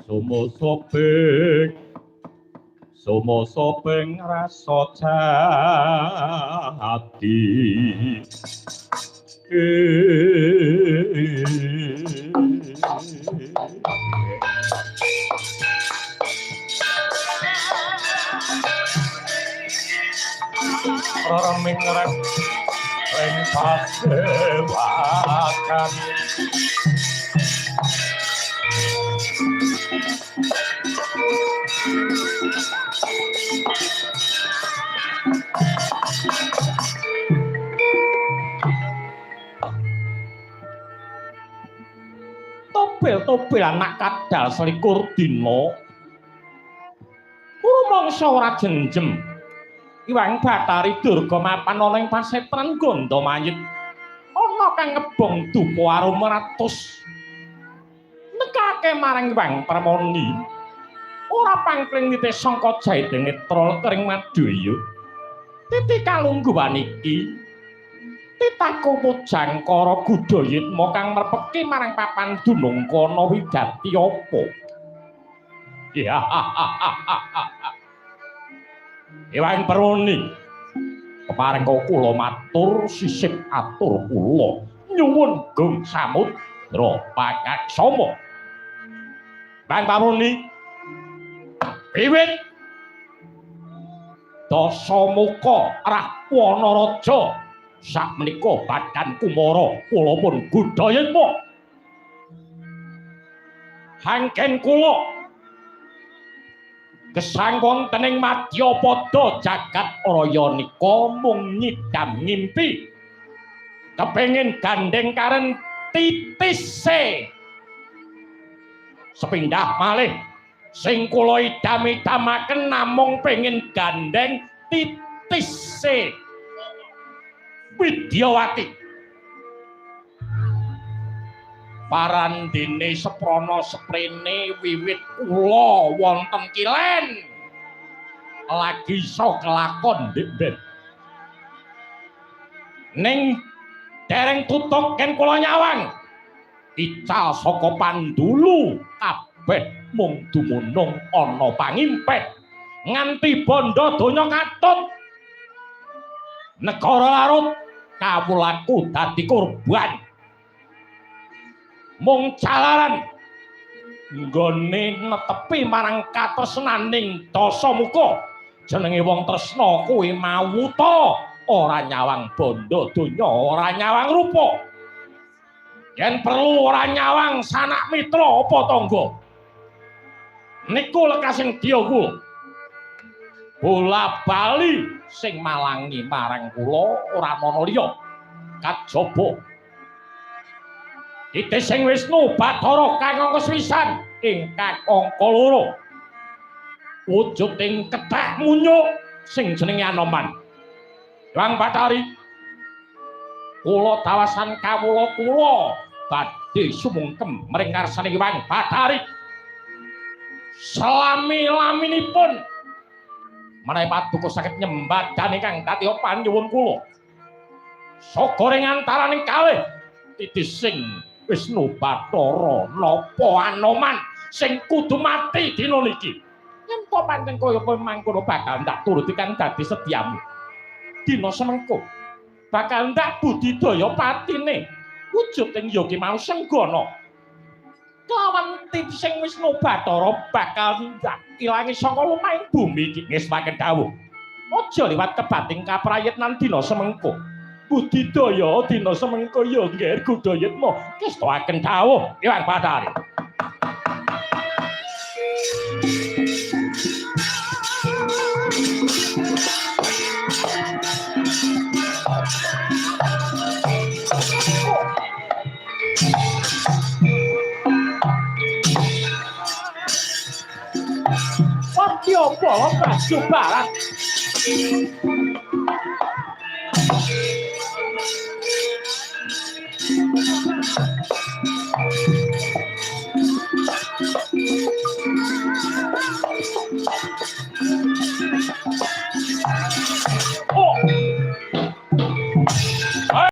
Sumosoping sumosoping rasa jati. Reming reng ring pasewakan. Topil-topil anak kadal selikur dina rumangsa ora jenjem. Iwang Bathari Durga mapan ana ing pasetran Gandamayit. Ana kang ngebong dupa arum ratus. Nekake marang Iwang Permoni. Ora pangkling nite sangka jaite netra kering madaya. Titi kalungguhan iki titaku Pujangkara Gudayitma kang merpeki marang papan dunung kana wigati apa? Ya. Iwang Permoni, kepareng kula matur sisip atur kula nyuwun gung samudra pangaksama. Iwang Permoni, wiwit Dasamuka Rahwana Raja sakmenika badan kumara kula pun Gudayitma. Hangken kula gesang wonten ing madyapada jagat raya nika mung nyidam ngimpi kepengin gandeng karen titise sepindah malih sing kula idam-idamaken namung pengin gandeng titise Widyawati. Parandene seprana seprene wiwit kula wonten kilen lagi iso kelakon ndek ben. Ning dereng tutuk ken kula nyawang ical saka pandulu kabeh mung dumunung ana pangimpet nganti bondo donya katut negara larut kawulaku dadi korban mung jalaran nggone netepi marang katresnaning Dasamuka. Jenenge wong tresna kuwi mawuta, ora nyawang bondo donya, ora nyawang rupa, yen perlu ora nyawang sanak mitra apa tangga. Niku lekasing diya kula bola bali sing malangi marang kula ora ana liya kajaba Titi sing Wisnu Bathara kang angka sewisan ingkang angka loro wujuding kethek munyuk sing jenenge Anoman. Hyang Bathari, kula dawasan kawula kula badhe sumungkem mring ngarsane Hyang Bathari. Selami-laminipun menawi paduka saged nyembadani kang dadi panyuwun kula. Saka ing antaraning kalih titi sing Wisnu Bathara napa Anoman sing kudu mati dina niki. Yen to pancen kaya kowe mangkono bakal ndak turuti kang dadi sediamu. Dina semengko bakal ndak budidaya patine wujud ing yogi mau senggana. Kelawan titi sing Wisnu Bathara bakal ndak ilangi saka lumahing bumi iki. Ngesake dawuh. Aja liwat kebating kaprayitnan dina semengko. Budidaya dina semengko ya nggih Gudayitma kestaken dawuh Hyang Bathari. Wadya bala baju barat.